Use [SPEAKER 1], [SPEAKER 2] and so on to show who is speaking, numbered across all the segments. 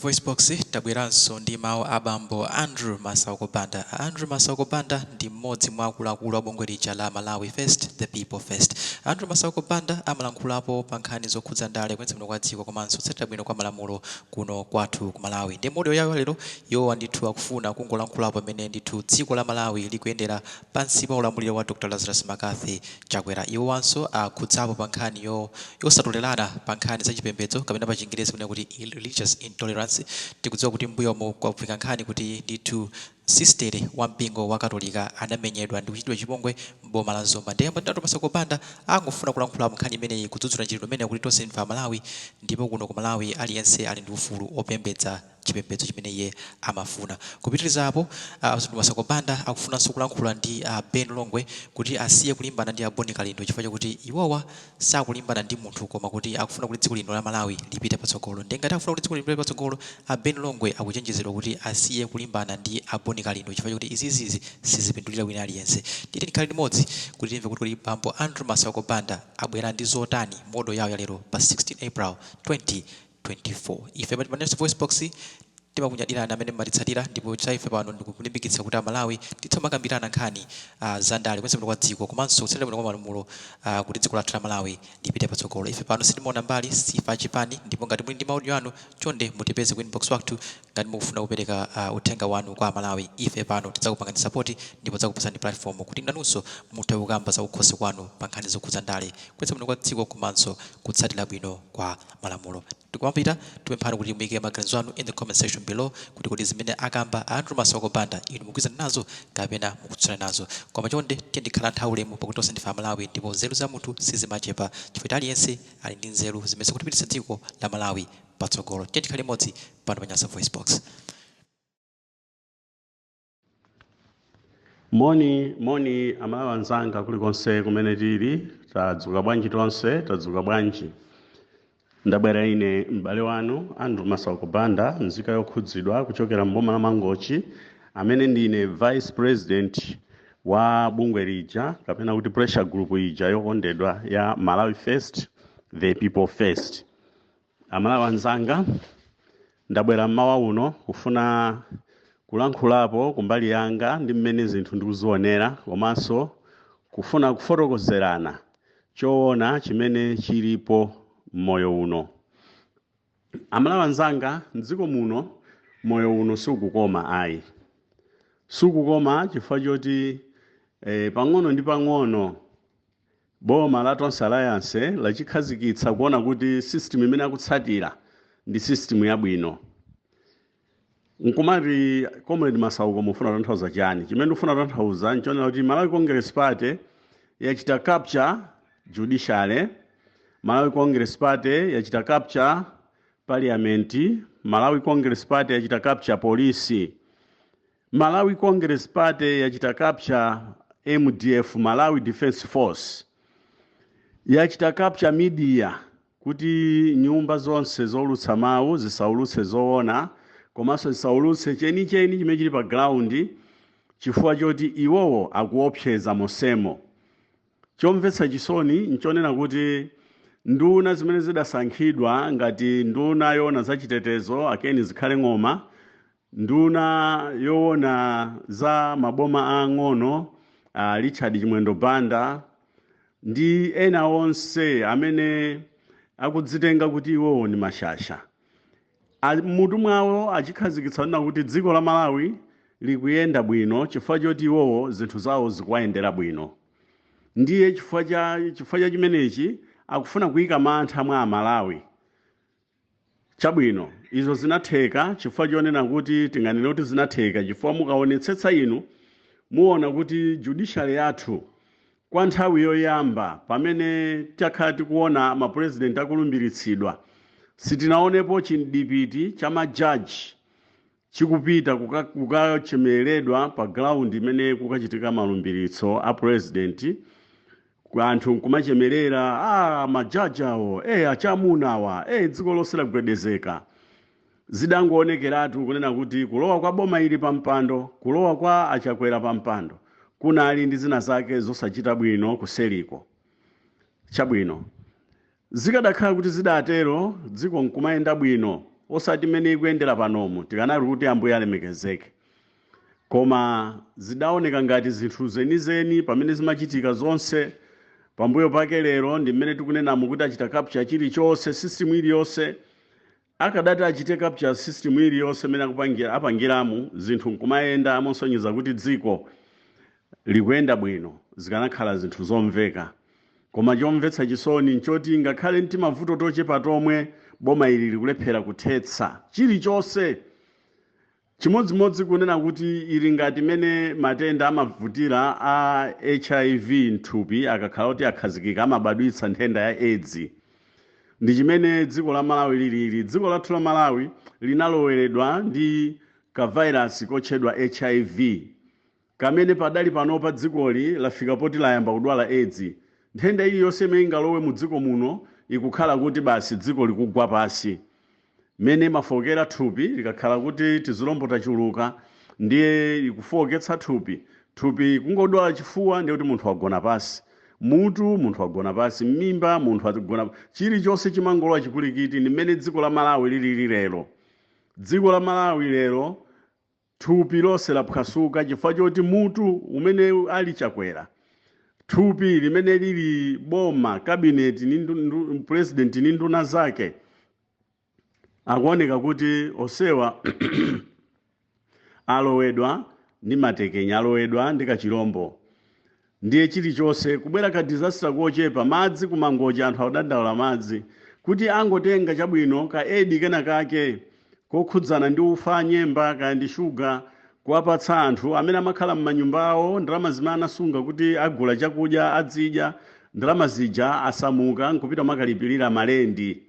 [SPEAKER 1] Voice Box tabweranso ndi mawu a bambo Andrew Masauko Banda. Andrew Masauko Banda ndi mmodzi mwa akuluakulu a bungwe lija la Malawi First, the People First. Andrew Masauko Banda amalankhulapo pa nkhani zokhudza ndale, kuyendetsa bwino kwa dziko komanso kutsatira bwino kwa malamulo kuno kwathu ku Malawi. Ndi audio yawo lero, iwowa ndithu akufuna kungolankhulapo pamene ndithu dziko la Malawi likuyendera pansi pa ulamuliro wa Dr Lazarus McCarthy Chakwera. Iwowanso akhudzapo pa nkhani yosatolerana pa nkhani zachipembedzo, kapena pa Chingerezi kunena kuti religious intolerance. Tikudziwa kuti mbuyomo kwafika nkhani kuti ndithu sistere wa mpingo wa Katolika anamenyedwa ndi kuchitidwa chipongwe m'boma la Zomba. Ndiye Andrew Masauko Banda angofuna kulankhulapo nkhani imeneyi, kudzudzula mchitidwe umene, kuti tonse ndife Amalawi ndipo kuno ku Malawi aliyense ali ndi ufulu opembedza chipembedzo chimene iye amafuna. Kupitiriza apo, Andrew Masauko Banda akufunanso kulankhula ndi Ben Longwe kuti asiye kulimbana ndi a Bon Kalindo, chifukwa chakuti iwowa sakulimbana ndi munthu koma kuti akufuna kuti dziko lino la Malawi lipite patsogolo. Ndiye ngati akufuna kuti dziko lino lipite patsogolo, a Ben Longwe akuchenjezedwa kuti asiye kulimbana ndi a Bon Kalindo, chifukwa chakuti izizizi sizipindulira wina aliyense. Tiyeni tikhale limodzi kuti timve kuti kodi bambo Andrew Masauko Banda abwera ndi zotani mu audio yawo ya lero pa 16 April 2024. Ife pa Nyasa Voice Box timakunyadirani amene mmatitsatira, ndipo cha ife pano ndikulimbikitsa kuti Amalawi tithe kumakambirana nkhani za ndale, kuyendetsa bwino kwa dziko komanso kutsatira bwino kwa malamulo kuti dziko lathu la Malawi lipite patsogolo. Ife pano sitimaona mbali, sife achipani, ndipo ngati muli ndi ma audio anu, chonde mutipeze ku inbox kwathu. Ngati mukufuna kupereka uthenga wanu kwa Amalawi, ife pano tidzakupangani support ndipo tidzakupasani platform kuti nanunso muthe kukamba za kukhosi kwanu pa nkhani zokhudza ndale, kuyendetsa bwino kwa dziko komanso kutsatira bwino kwa malamulo. Tikumapita, tipemphani kuti muyike maganizo anu in the comment section below kuti kodi zimene akamba Andrew Masauko Banda inu mukugwirizana nazo kapena mukutsutsana nazo. Koma chonde tiye tikhala anthu aulemu, pakuti tonse ndife Amalawi ndipo nzeru za munthu sizimachepa, chifukwa aliyense ali ndi nzeru zimene zikutipititsa dziko la Malawi patsogolo. Tiye tikhale limodzi pano pa Nyasa Voice Box.
[SPEAKER 2] Moni, moni Amalawi anzanga kulikonse kumene tili. Tadzuka bwanji tonse? Tadzuka bwanji? Ndabwera ine m'bale wanu Andrew Masauko Banda, nzika yokhudzidwa kuchokera mboma la Mangochi, amene ndine vice president wa bungwe lija, kapena kuti pressure group ija yokondedwa ya Malawi First, the People First. Amalawi anzanga, ndabwera mmawa uno kufuna kulankhulapo kumbali yanga ndi mmene zinthu ndikuzionera, komanso kufuna kufotokozerana choona chimene chilipo mmoyo uno. Amalawi anzanga, mdziko muno moyo uno sukukoma ayi. Sukukoma chifukwa choti pang'ono ndi pang'ono boma la Tonse Alliance lachikhazikitsa kuona kuti system imene akutsatira ndi system yabwino. Nkumati, "Comrade Masauko, mufuna kutanthauza chani?" Chimene ndikufuna kutanthauza nchonena kuti Malawi Congress Party yachita capture judiciary, Malawi Congress Party yachita capture parliament, Malawi Congress Party yachita capture police, Malawi Congress Party yachita capture MDF, Malawi Defense Force, yachita capture media, kuti nyumba zonse zolutsa mawu zisaulutse zoona komanso zisaulutse chenicheni chimene chili pa ground, chifukwa choti iwowo akuopseza mosemo. Chomvetsa chisoni nchonena kuti nduna zimene zidasankhidwa, ngati nduna yoona zachitetezo a Ken Zikhale Ng'oma, nduna yoona za maboma ang'ono Richard Chimwendo Banda, ndi ena onse amene akudzitenga kuti iwowo ni mashasha, mutu mwawo achikhazikitsa kunena kuti dziko la Malawi likuyenda bwino chifukwa choti iwowo zinthu zawo zikuwayendera bwino. Ndiye chifukwa cha chimenechi akufuna kuyika mantha mwa Amalawi. Chabwino, izo zinatheka chifukwa chonena kuti, tinganene kuti zinatheka chifukwa mukaonetsetsa inu muona kuti judiciary yathu, kwa nthawi yoyamba pamene takhala tikuona mapurezidenti akulumbiritsidwa, sitinaonepo chimdipiti cha majaji chikupita kukachemeredwa pa ground imene kukachitika malumbiritso a president, anthu nkumachemerera, "Ah, majaji awo, achamuna awa, dziko lonse lagwedezeka." Zidangoonekeratu kunena kuti kulowa kwa boma ili pa mpando, kulowa kwa Achakwera pa mpando, kunali ndi zina zake zosachita bwino kuseliko. Chabwino, zikadakhala kuti zidatero, dziko nkumayenda bwino. Osati mmene ikuyendera panomu, tikanati kuti Ambuye alemekezeke. Koma zidaoneka ngati zinthu zenizeni pamene zimachitika zonse. Pambuyo pake lero ndi mmene tikunenamu kuti achita capture chilichonse, system iliyonse. Akadati achite capture system iliyonse imene akupangira, apangiramu zinthu nkumayenda mosonyeza kuti dziko likuyenda bwino, zikanakhala zinthu zomveka. Koma chomvetsa chisoni nchoti ngakhale ndi mavuto tochepa tomwe, boma ili likulephera kuthetsa chilichonse. Chimodzimodzi kunena kuti ili ngati mene matenda amavutira a HIV mthupi, akakhala kuti akhazikika amabadwitsa nthenda ya AIDS. Ndi chimene dziko la Malawi lilili. Dziko lathu la Malawi linaloweredwa ndi kavairasi kotchedwa HIV, kamene padali panopa dzikoli lafika poti layamba kudwala AIDS. Nthenda iliyonse imene ingalowe mu dziko muno ikukhala kuti basi, dziko likugwa pasi. Mmene imafokera thupi likakhala kuti tizilombo tachuluka, ndiye ikufowoketsa thupi. Thupi kungodwala chifuwa, ndiye kuti munthu wagona pasi. Mutu, munthu wagona pasi. M'mimba, munthu wagona. Chilichonse chimangolowa chipulikiti. Ndi mmene dziko la Malawi lilili lero. Dziko la Malawi lero thupi lonse laphwasuka chifukwa choti mutu umene ali Chakwera, thupi limene lili boma, cabinet ni president ni nduna zake, akuoneka kuti osewa alowedwa ndi matekenya, alowedwa ndi kachilombo. Ndiye chilichonse kubwera ka disaster kochepa, madzi kumangoja, anthu akudandaula madzi, kuti angotenga chabwino ka aid kena kake kokhudzana ndi ufa, nyemba, kaya ndi shuga, kuwapatsa anthu amene amakhala m'manyumba awo, ndalama zimene anasunga kuti agula chakudya adzidya, ndalama zija asamuka nkupita makalipirira malendi.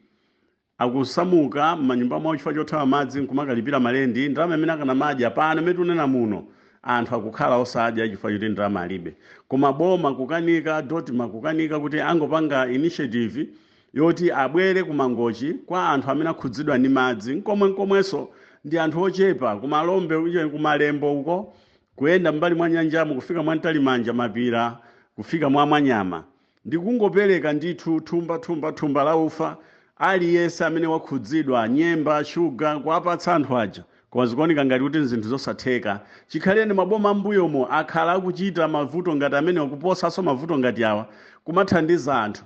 [SPEAKER 2] Akusamuka m'manyumba mwawo chifukwa chothawa madzi nkumakalipira malendi, ndalama imene akanamadya. Pano imene tunena muno, anthu akukhala osadya chifukwa choti ndalama alibe. Koma boma kukanika, DoDMA kukanika kuti angopanga initiative yoti abwere kumangochi kwa anthu amene akhudzidwa ndi madzi. Nkomwe nkomwenso ndi anthu ochepa, kumalombe uje, kumalembo uko, kuyenda mbali mwa nyanjamo, kufika mwa Mtalimanja, Mapira, kufika mwa Mwanyama, ndikungopereka ndithu thumba, thumba, thumba la ufa aliyense amene wakhudzidwa, nyemba, shuga, kuwapatsa anthu aja. Koma zikuoneka ngati kuti zinthu zosatheka. Chikhaleni maboma ambuyomo akhala akuchita mavuto ngati amene, kuposanso mavuto ngati awa, kumathandiza anthu.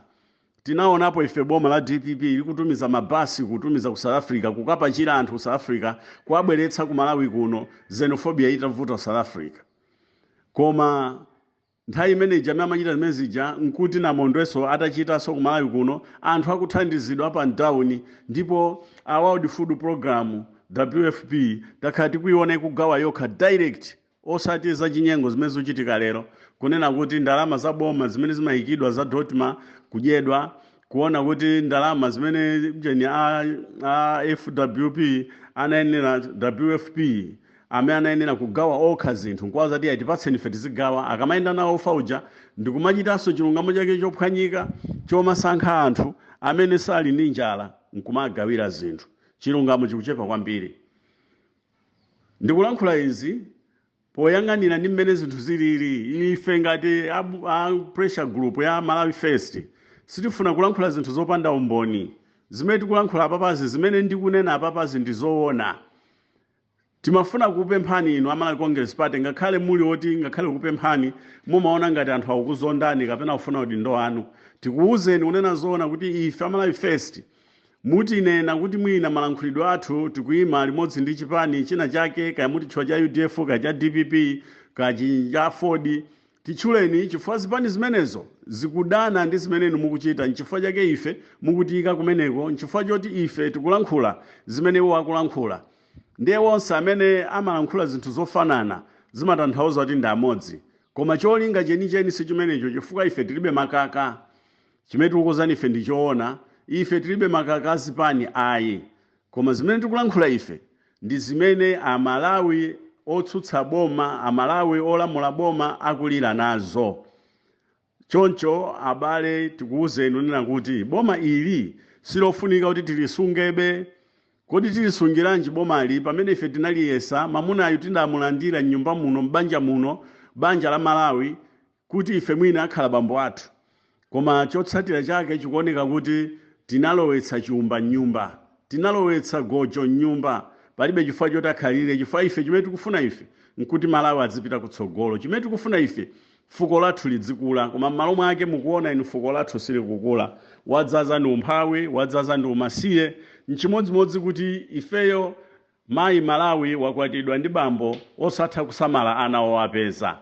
[SPEAKER 2] Tinaonapo ife boma la DPP likutumiza mabasi, kutumiza ku South Africa, kukapachira anthu ku South Africa, kuwabweretsa ku Malawi kuno, xenophobia itavuta ku South Africa. Koma nthawi imeneyi amene amachita zimene zija nkuti namondwenso atachitanso ku Malawi kuno, anthu akuthandizidwa up and down. Ndipo a World Food Program, WFP, takhala tikuiona ikugawa yokha direct, osati zachinyengo zimene zikuchitika lero, kunena kuti ndalama za boma zimene zimayikidwa za DoDMA kudyedwa, kuona kuti ndalama zimene jeni a FWP anayenera, WFP amene anayenera kugawa okha zinthu, nkuwaza ti atipatseni ife tizigawa. Akamayenda nawo ufa uja, ndikumachitanso chilungamo chake chophwanyika chomasankha anthu amene sali ndi njala nkumagawira zinthu. Chilungamo chikuchepa kwambiri. Ndikulankhula izi poyang'anira ndi mmene zinthu zilili. Ife ngati a pressure group ya Malawi First sitifuna kulankhula zinthu zopanda umboni. Zimene tikulankhula apapazi, zimene ndikunena apapazi, ndi zoona. Timafuna kukupemphani inu a Malawi Congress Party, ngakhale muli oti ngakhale kukupemphani mumaona ngati anthu akukuzondani kapena kufuna udindo wanu, tikuwuzeni kunena zoona kuti ife a Malawi First, mutinena kuti mwina malankhulidwe athu tikuyima limodzi ndi chipani china chake, kaya mutitchula cha UDF, kaya cha DPP, kaya cha Ford, titchuleni, chifukwa zipani zimenezo zikudana ndi zimene inu mukuchita. Nchifukwa chake ife mukutiyika kumeneko, nchifukwa choti ife tikulankhula zimene iwo akulankhula. Ndiye wonse amene amalankhula zinthu zofanana zimatanthauza kuti ndi amodzi, koma cholinga chenicheni si chimenecho, chifukwa ife tilibe makaka. Chimene tikukozani ife ndi choona. Ife tilibe makaka azipani ayi, koma zimene tikulankhula ife ndi zimene Amalawi otsutsa boma, Amalawi olamula boma akulira nazo. Choncho abale, tikuwuzeni unena kuti boma ili silofunika kuti tilisungebe. Kodi tilisungiranji bomali pamene ife tinaliyesa mamunayu, tindamulandira mnyumba muno, m'banja muno, banja la Malawi, kuti ife mwina akhala bambo athu? Koma chotsatira chake chikuoneka kuti tinalowetsa chiumba mnyumba. Tinalowetsa gojo mnyumba. Palibe chifukwa choti akhalire, chifukwa ife chimene tikufuna ife nkuti Malawi adzipita kutsogolo. Chimene tikufuna ife, fuko lathu lidzikula, koma m'malo mwake mukuona inu, fuko lathu silikukula. Wadzaza ndi umphawi, wadzaza ndi umasiye. Nchimodzimodzi kuti ifeyo, mayi Malawi wakwatidwa ndi bambo osatha kusamala ana owapeza.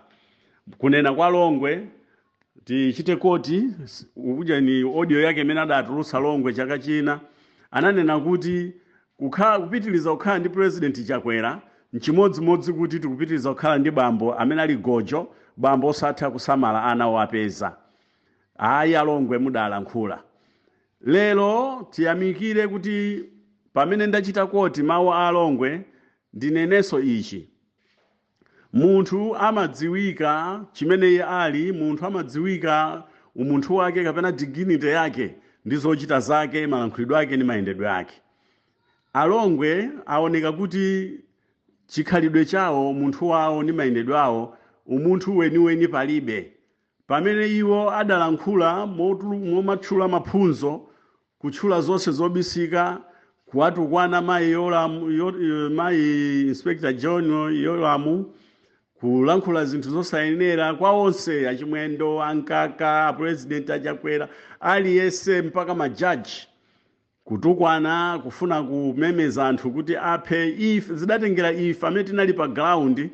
[SPEAKER 2] Kunena kwa Longwe, tichite quote ukuja ni audio yake imene adatulutsa Longwe chaka china. Ananena kuti kukhala, kupitiliza kukhala ndi President Chakwera nchimodzimodzi kuti tikupitiliza kukhala ndi bambo amene ali gojo, bambo osatha kusamala ana owapeza. Ayi, alongwe mudalankhula. Lero tiyamikire kuti pamene ndachita quote mawu a Alongwe, ndinenenso ichi: munthu amadziwika chimene iye ali, munthu amadziwika umunthu wake kapena dignity yake ndi zochita zake, malankhulidwe ake ndi mayendedwe ake. Alongwe aoneka kuti chikhalidwe chawo, munthu wawo ndi mayendedwe awo, umunthu weniweni palibe. Pamene iwo adalankhula momatchula maphunzo, kutchula zonse zobisika, kuwatukwana mayi Yolamu, mayi Inspector John Yolamu, kulankhula zinthu zosayenera kwa onse, achimwendo, ankaka, President Achakwera, aliyense, mpaka majaji kutukwana, kufuna kumemeza anthu kuti aphe ife, zidatengera ife amene tinali pa ground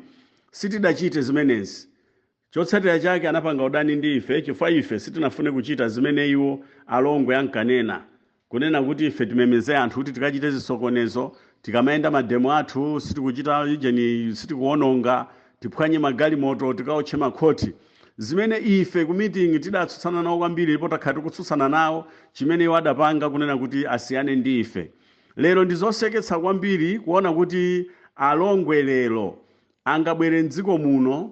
[SPEAKER 2] sitidachite zimenezi. Chotsatira chake anapanga udani ndi ife, chifukwa ife sitinafune kuchita zimene iwo Alongwe ankanena, kunena kuti ife timemeze anthu kuti tikachite zisokonezo, tikamayenda mademo athu sitikuchita ijeni, sitikuwononga, tiphwanye magalimoto, tikaotche makhoti, zimene ife ku meeting tidatsutsana nawo kwambiri, ndipo takhala tikutsutsana nawo. Chimene iwo adapanga kunena kuti asiyane ndi ife. Lero ndi zoseketsa kwambiri kuona kuti Alongwe lero angabwere mdziko muno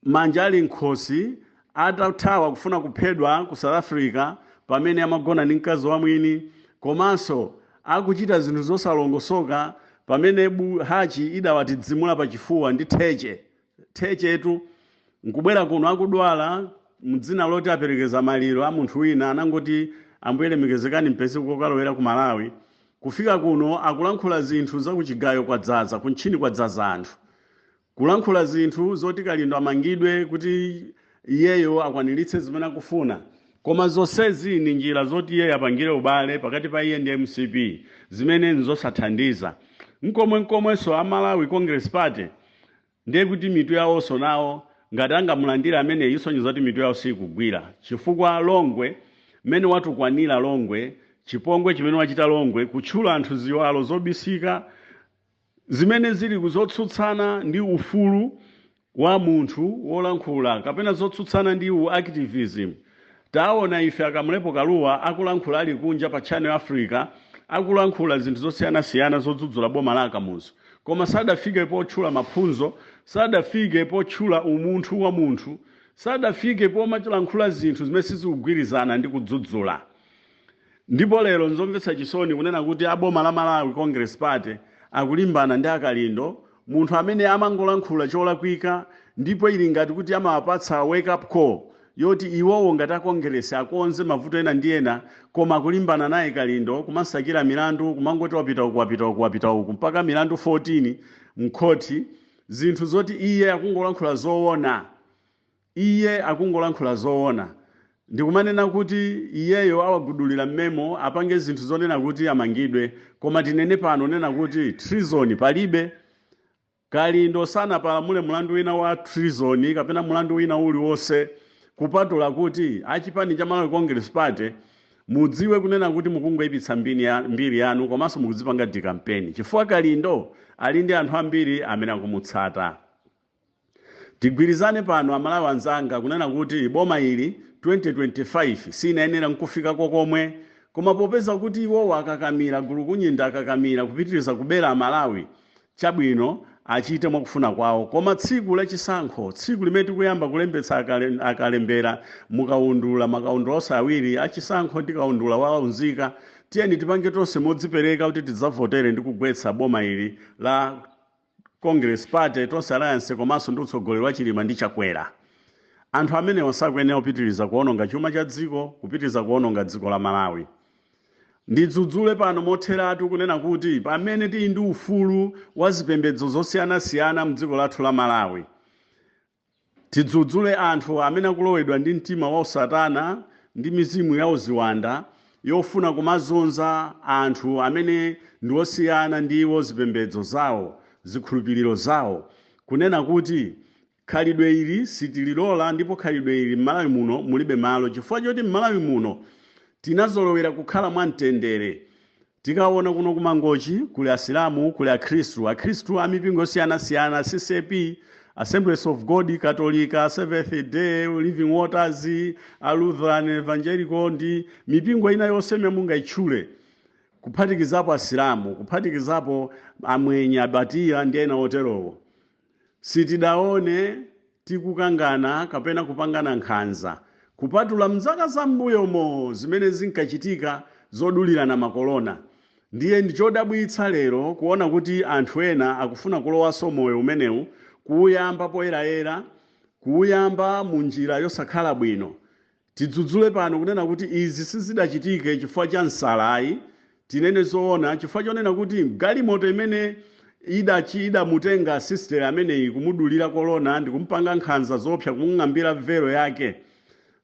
[SPEAKER 2] manja ali nkhosi, atathawa kufuna kuphedwa ku South Africa pamene amagona ndi mkazi wamwini, komanso akuchita zinthu zosalongosoka pamene hachi idawatidzimula pachifuwa ndi theche thechetu, nkubwera kuno akudwala mdzina loti aperekeza maliro a munthu wina. Anangoti, "Ambuye lemekezekani, mpeze kokalowera ku Malawi." Kufika kuno akulankhula zinthu zakuchigayo, kwadzaza kuntchini, kwadzaza anthu, kulankhula zinthu zoti Kalindo amangidwe kuti iyeyo akwaniritse zimene akufuna. Koma zonsezi ni njira zoti iye apangire ubale pakati pa iye ndi MCP, zimene nzosathandiza nkomwe nkomwenso. A Malawi Congress Party ndiye kuti mitu yawonso nawo, ngati angamulandire amene, isonyeza kuti mitu yawo sikugwira, chifukwa Longwe mmene watukwanira, Longwe chipongwe chimene wachita, Longwe kutchula anthu ziwalo zobisika zimene zili zotsutsana ndi ufulu wa munthu wolankhula kapena zotsutsana ndi u activism. Taona ife Akamulepo Kaluwa akulankhula ali kunja pa Channel Africa, akulankhula zinthu zosiyanasiyana zodzudzula boma la Akamuzu, koma sadafike potchula maphunzo, sadafike potchula umunthu wa munthu, sadafike pomalankhula zinthu zimene sizikugwirizana ndi kudzudzula. Ndipo lero nzomvetsa chisoni kunena kuti aboma la Malawi Congress Party akulimbana ndi Akalindo, munthu amene amangolankhula cholakwika, ndipo ili ngati kuti amawapatsa wake up call yoti iwowo ngati akongeresi akonze mavuto ena ndi ena. Koma akulimbana naye Kalindo, kumasakira milandu, kumangoti wapita uku, wapita uku, wapita uku, mpaka milandu 14 mkhoti, zinthu zoti iye akungolankhula zoona. Iye akungolankhula zoona, ndikumanena kuti iyeyo awagudulira mmemo, apange zinthu zonena kuti amangidwe. Koma tinene pano nena kuti treason palibe. Kalindo sanapalamule mulandu wina wa treason kapena mulandu wina uliwonse, kupatula kuti achipani cha Malawi Congress Party mudziwe kunena kuti mukungoyipitsa mbiri yanu, komanso mukudzipanga decampaign, chifukwa Kalindo ali ndi anthu ambiri amene akumutsata. Tigwirizane pano, Amalawi anzanga, kunena kuti boma ili 2025 sinayenera nkufikako komwe. Koma popeza kuti iwowo akakamira, gulukunyinda akakamira kupitiriza kubera Amalawi, chabwino, achite mwakufuna kwawo. Koma tsiku lachisankho, tsiku limene tikuyamba kulembetsa akalembera mukaundula, makaundula onse awiri achisankho ndi kaundula waunzika, tiyeni tipange tonse modzipereka kuti tidzavotere ndi kugwetsa boma ili la Congress Party, Tonse Alliance, komanso ndi utsogoleri wa Chilima ndi Chakwera. Anthu amenewa sakuyenera kupitiriza kuononga chuma cha dziko, kupitiriza kuononga dziko la Malawi. Ndidzudzule pano motheratu kunena kuti pamene tili ndi ufulu wa zipembedzo zosiyanasiyana mdziko lathu la Malawi, tidzudzule anthu amene akulowedwa ndi mtima wa usatana ndi mizimu ya uziwanda yofuna kumazunza anthu amene ndi osiyana ndi iwo zipembedzo zawo, zikhulupiriro zawo, kunena kuti khalidwe ili sitililola ndipo khalidwe ili m'Malawi muno mulibe malo, chifukwa choti m'Malawi muno tinazolowera kukhala mwamtendere. Tikaona kuno ku Mangochi kuli Asilamu, kuli Akhristu, Akhristu a mipingo yosiyanasiyana, CCAP, Assemblies of God, Katolika, Seventh Day, Living Waters, a Lutheran, Evangelical ndi mipingo ina yonse imene mungayitchule, kuphatikizapo Asilamu, kuphatikizapo Amwenye, Abatiya ndi ena oterowo. Sitidaone tikukangana kapena kupangana nkhanza, kupatula mzaka zam'mbuyomo zimene zinkachitika zodulirana makolona. Ndiye ndi chodabwitsa lero kuona kuti anthu ena akufuna kulowanso moyo umenewu, kuuyamba poyerayera, kuuyamba mu njira yosakhala bwino. Tidzudzule pano kunena kuti izi sizidachitike chifukwa cha nsala ayi, tinene zoona, chifukwa chonena kuti galimoto imene idamutenga sisteri ameneyi kumudulira kolona ndi kumupanga nkhanza zoopsa, kumung'ambira velo yake,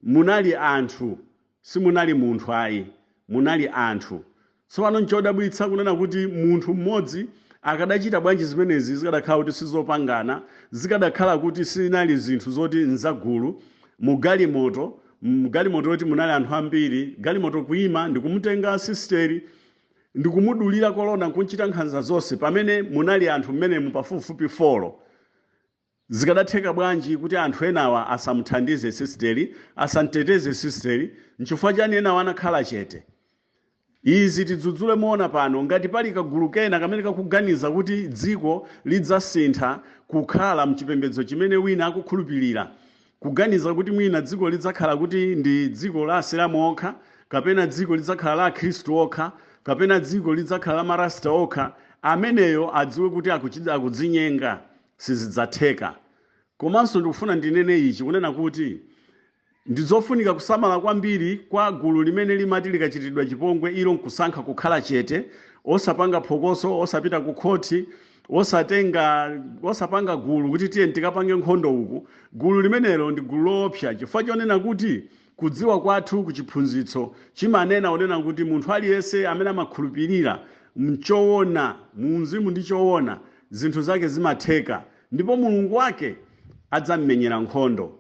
[SPEAKER 2] munali anthu, simunali munthu ayi, munali anthu. Tsopano nchodabwitsa kunena kuti munthu mmodzi akadachita bwanji zimenezi zikadakhala kuti sizopangana, zikadakhala kuti sizinali zinthu zoti nzagulu, mugalimoto, mgalimoto yoti munali anthu ambiri, galimoto kuima ndikumutenga sisteri ndikumudulira kolona nkunchita nkhanza zonse pamene munali anthu mmenemu pafupifupi 4. Zikadatheka bwanji kuti anthu enawa asamuthandize sisteri, asamteteze sisteri? Nchifukwa chani enawa anakhala chete? Izi tidzudzule moona pano. Ngati pali kagulu kena kamene kakuganiza kuti dziko lidzasintha kukhala mchipembedzo chimene wina akukhulupirira, kuganiza kuti mwina dziko lidzakhala kuti ndi dziko la Asilamu okha, kapena dziko lidzakhala la Akhristu okha, kapena dziko lidzakhala la Marasta okha, ameneyo adziwe kuti akudzinyenga, sizidzatheka. Komanso ndikufuna ndinene ichi kunena kuti ndizofunika kusamala kwambiri kwa gulu limene limati likachitidwa chipongwe ilo nkusankha kukhala chete, osapanga phokoso, osapita ku khoti, osapanga gulu kuti tiye tikapange nkhondo uku. Gulu limenelo ndi gulu loopsa, chifukwa chonena kuti kudziwa kwathu kuchiphunzitso chimanena kunena kuti munthu aliyense amene amakhulupirira mchoona, mu mzimu ndi choona, zinthu zake zimatheka ndipo Mulungu wake adzammenyera nkhondo.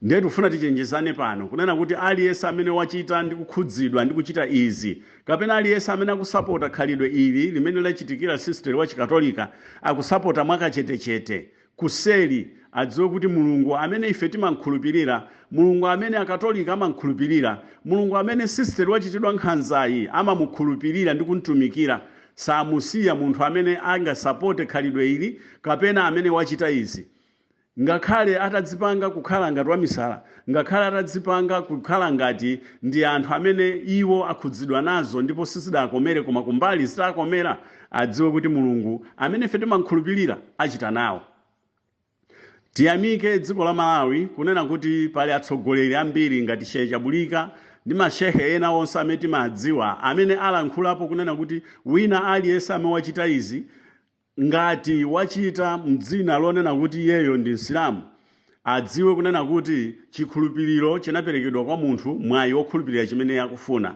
[SPEAKER 2] Ndiye tikufuna tichenjezane pano kunena kuti aliyense amene wachita ndi kukhudzidwa ndi kuchita izi, kapena aliyense amene akusapota khalidwe ili limene lachitikira sisteri wa Chikatolika, akusapota mwakachetechete kuseli, adziwe kuti Mulungu amene ife timankhulupirira, Mulungu amene Akatolika amankhulupirira, Mulungu amene sisteri wachitidwa nkhanzayi amamukhulupirira ndi kumtumikira, samusiya munthu amene angasapote khalidwe ili kapena amene wachita izi. Ngakhale atadzipanga kukhala ngati wamisala, ngakhale atadzipanga kukhala ngati ndi anthu amene iwo akhudzidwa nazo ndipo sizidakomere, koma kumbali zitakomera, adziwe kuti Mulungu amene ife timankhulupirira achita nawo. Tiyamike dziko la Malawi kunena kuti pali atsogoleri ambiri ngati Shehe Chabulika ndi mashehe ena onse amene timadziwa, amene alankhulapo kunena kuti wina aliyense amene wachita izi, ngati wachita mdzina lonena kuti iyeyo ndi Msilamu, adziwe kunena kuti chikhulupiriro chinaperekedwa kwa munthu, mwayi wokhulupirira chimene akufuna.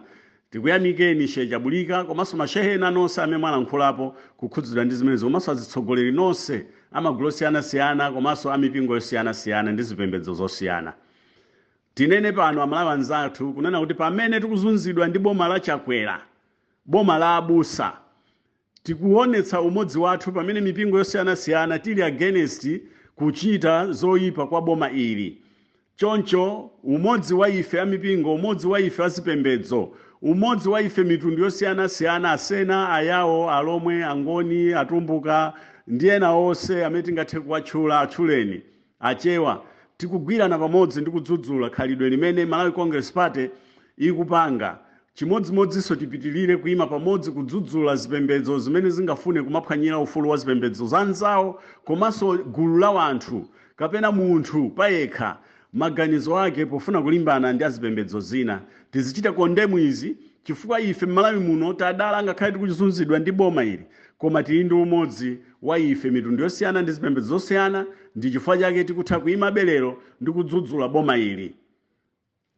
[SPEAKER 2] Tikuyamikeni Shehe Chabulika komanso mashehe ena nonse amene mwalankhulapo kukhudzidwa ndi zimenezo, komanso azitsogoleri nonse amagulu osiyanasiyana komanso amipingo yosiyanasiyana ndi zipembedzo zosiyana. Tinene pano Amalawi anzathu kunena kuti pamene tikuzunzidwa ndi boma la Chakwera, boma la abusa, tikuonetsa umodzi wathu pamene mipingo yosiyanasiyana tili against kuchita zoyipa kwa boma ili. Choncho umodzi wa ife amipingo, umodzi wa ife azipembedzo, umodzi wa ife mitundu yosiyanasiyana, Asena, Ayawo, Alomwe, Angoni, Atumbuka ndi ena onse amene tingathe kuwatchula, atchuleni, Achewa, tikugwirana pamodzi ndi kudzudzula khalidwe limene Malawi Congress Party ikupanga. Chimodzimodzinso tipitilire kuima pamodzi kudzudzula zipembedzo zimene zingafune kumaphwanyira ufulu wa zipembedzo za anzawo komanso gulu la wanthu kapena munthu payekha maganizo ake pofuna kulimbana ndi azipembedzo zina. Tizichita condemn izi Chifukwa ife m'Malawi muno tadala, ngakhale tikuzunzidwa ndi boma ili, koma tili ndi umodzi wa ife, mitundu yosiyana ndi zipembedzo zosiyana. Ndi chifukwa chake tikutha kuyima belero ndi kudzudzula boma ili.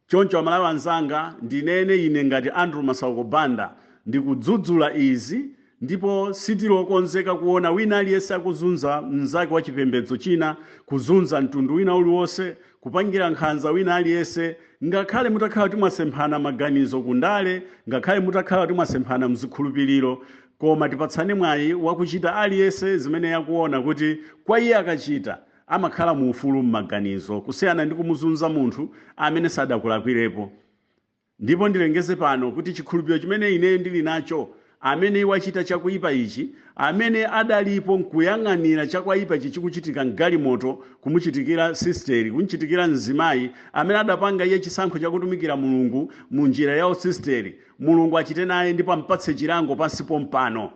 [SPEAKER 2] Choncho Amalawi anzanga, ndinene ine ngati Andrew Masauko Banda, ndikudzudzula izi, ndipo sitilokonzeka kuona wina aliyense akuzunza mnzake wa chipembedzo china, kuzunza mtundu wina uliwonse, kupangira nkhanza wina aliyense. Ngakhale mutakhala kuti mwasemphana maganizo kundale, ngakhale mutakhala kuti mwasemphana mzikhulupiriro, koma tipatsane mwayi wakuchita aliyense zimene yakuona kuti kwa iye akachita amakhala mu ufulu m'maganizo, kusiyana ndi kumuzunza munthu amene sadakulakwirepo. Ndipo ndilengeze pano kuti chikhulupiriro chimene ineyo ndili nacho, amene wachita chakuipa ichi, amene adalipo nkuyang'anira chakuipa ichi chikuchitika mgalimoto, kumuchitikira sisteri, kumuchitikira mzimayi amene adapanga iye chisankho chakutumikira Mulungu mu njira ya usisteri, Mulungu achite naye ndipo ampatse chilango pansi pompano.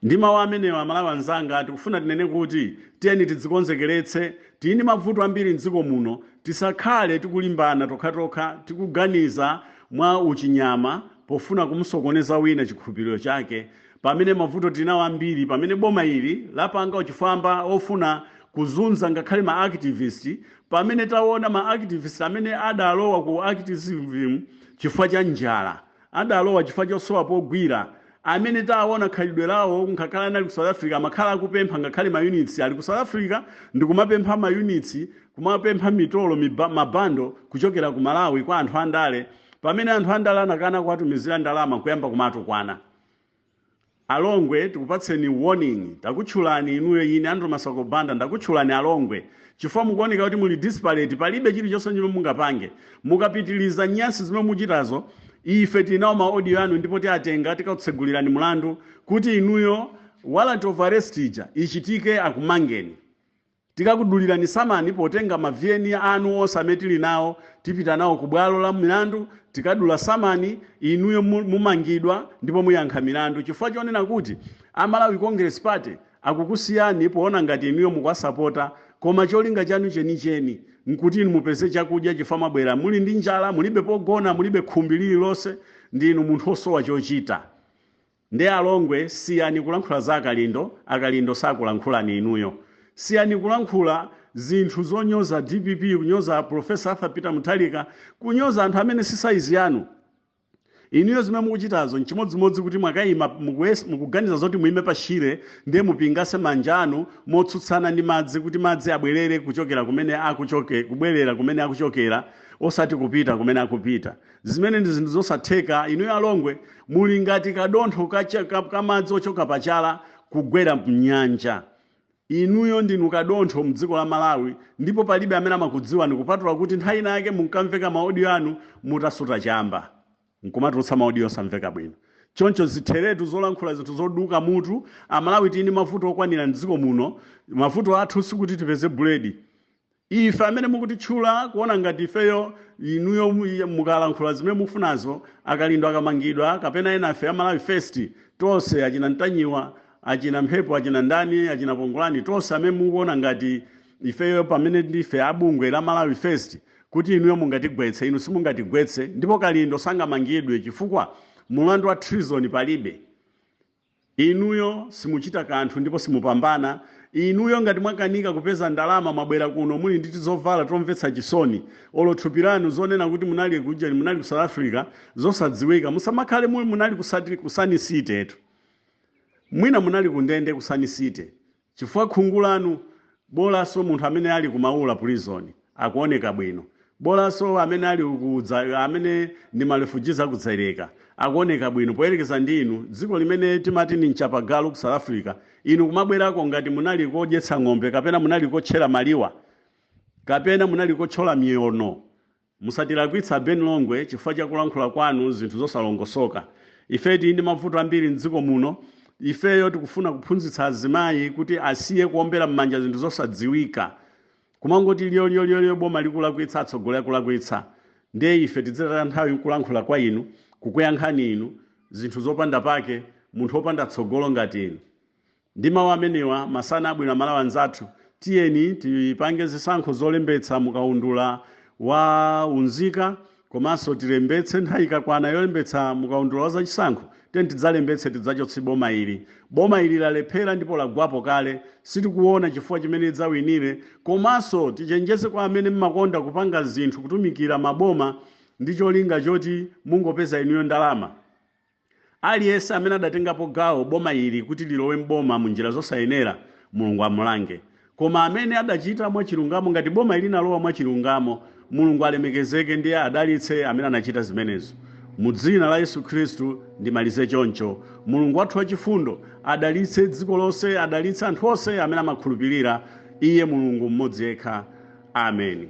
[SPEAKER 2] Ndi mawu amenewa, Amalawi anzanga, tikufuna tinene kuti tiyeni tidzikonzekeretse. Tili ndi mavuto ambiri mdziko muno. Tisakhale tikulimbana tokhatokha, tikuganiza mwa uchinyama pofuna kumusokoneza wina chikhulupiriro chake, pamene mavuto tinawo ambiri, pamene boma ili lapanga uchifwamba ofuna kuzunza ngakhale ma activist, pamene taona ma activist amene adalowa ku activism chifukwa cha njala, adalowa chifukwa chosowa pogwira, amene taona khalidwe lawo. Ngakhale anali ku South Africa, amakhala akupempha ngakhale ma units. Ali ku South Africa ndikumapempha ma units, kumapempha mitolo, mabando kuchokera ku Malawi kwa anthu andale. Pamene anthu andale anakana kuwatumizira ndalama, kuyamba kumatukwana. Alongwe, tikupatseni warning. Takutchulani inuyo, ine Andrew Masauko Banda ndakutchulani Alongwe, chifukwa mukuoneka kuti muli desperate, palibe chilichonse chimene mungapange. Mukapitiliza nyansi zimene muchitazo, ife tinawo ma audio anu, ndipo tiatenga, tikakutsegulirani mlandu kuti inuyo warrant of arrest ija ichitike, akumangeni. Tikakudulirani samani potenga ma VN anu onse amene tili nawo, tipita nawo ku bwalo la milandu, tikadula samani inuyo, mumangidwa ndipo muyankha milandu, chifukwa chonena kuti Amalawi Congress Party akukusiyani poona ngati inuyo mukuwasapota, koma cholinga chanu chenicheni nkuti inu mupeze chakudya, chifukwa mwabwera muli ndi njala, mulibe pogona, mulibe khumbi lililonse, ndinu munthu osowa chochita. Ndi Alongwe, siyani kulankhula za Akalindo. Akalindo sakulankhulani inuyo. Siyani kulankhula zinthu zonyoza DPP, kunyoza Professor Arthur Peter Mutharika, kunyoza anthu amene si saizi yanu. Inuyo zimene mukuchitazo nchimodzimodzi kuti mwakayima, mukuganiza zoti muime pa shire, ndiye mupingase manja anu motsutsana ndi madzi kuti madzi abwerere kuchokera kumene akuchoke, kubwerera kumene akuchokera, osati kupita kumene akupita, zimene ndi zinthu zosatheka. Inuyo Alongwe muli ngati kadontho kamadzi ochoka pachala kugwera mnyanja. Inuyo ndinu kadontho mdziko la Malawi, ndipo palibe amene amakudziwani kupatula kuti nthawi ina yake munkamveka ma audio anu mutasuta chamba, nkumatulutsa ma audio osamveka bwino. Choncho zitheretu zolankhula zinthu zoduka mutu. Amalawi tili ndi mavuto okwanira mdziko muno. Mavuto athu sikuti tipeze buledi. Ife amene mukutitchula kuona ngati ifeyo, inuyo mukalankhula zimene mukufunazo, Akalindo akamangidwa kapena ena afe Amalawi First tonse, achina Ntanyiwa, achina Mphepo, achina ndani, achina Pongolani, tonse amene mukuona ngati ifeyo pamene ndife abungwe la Malawi First, kuti inuyo mungatigwetse, inu simungatigwetse. Ndipo Kalindo sangamangidwe chifukwa mulandu wa treason palibe. Inuyo simuchita kanthu ndipo simupambana. Inuyo ngati mwakanika kupeza ndalama, mwabwera kuno muli ndi tizovala tomvetsa chisoni, olo thupi lanu, zonena kuti munali kuja, munali ku South Africa, zosadziwika. Musamakhale muli munali ku Sun City etu, mwina munali ku ndende ku Sun City, chifukwa khungu lanu, bolanso munthu amene ali ku Maula prison akuoneka bwino, bolanso amene ali kudza, amene ndi ma refugees akudzereka akuoneka bwino poyerekeza ndi inu. Dziko limene timati ni mchapagalu ku South Africa, inu kumabwerako ngati munali kodyetsa ng'ombe, kapena munali kotchera maliwa, kapena munali kotchola miyono. Musatilakwitsa, Ben Longwe, chifukwa cha kulankhula kwanu zinthu zosalongosoka. Ife tili ndi mavuto ambiri mdziko muno. Ifeyo tikufuna kuphunzitsa azimayi kuti asiye kuombera m'manja zinthu zosadziwika, kumangoti lyolyolyo boma likulakwitsa, atsogoleri akulakwitsa, ndiye ife tidzitata nthawi nkulankhula kwa inu, kukuyankhani inu zinthu zopanda pake, munthu wopanda tsogolo ngati inu. Ndi mawu amenewa, masana abwino Amalawi anzathu. Tiyeni tipange zisankho zolembetsa mukaundula wa unzika. Komanso tilembetse nthawi ikakwana yolembetsa mukaundula wa zachisankho, tiye tidzalembetse, tidzachotse boma ili. Boma ili lalephera ndipo lagwapo kale, sitikuona chifukwa chimene lidzawinire. Komanso tichenjeze kwa amene mmakonda kupanga zinthu, kutumikira maboma ndi cholinga choti mungopeza inuyo ndalama. Aliyense amene adatengapo gawo boma ili kuti lilowe mboma munjira zosayenera, Mulungu amulange. Koma amene adachita mwachilungamo, ngati boma ili linalowa mwachilungamo, Mulungu alemekezeke ndiye adalitse amene anachita zimenezo. Mu dzina la Yesu Khristu ndimalize choncho. Mulungu wathu wachifundo adalitse dziko lonse, adalitse anthu onse amene amakhulupirira iye, Mulungu mmodzi yekha. Amen.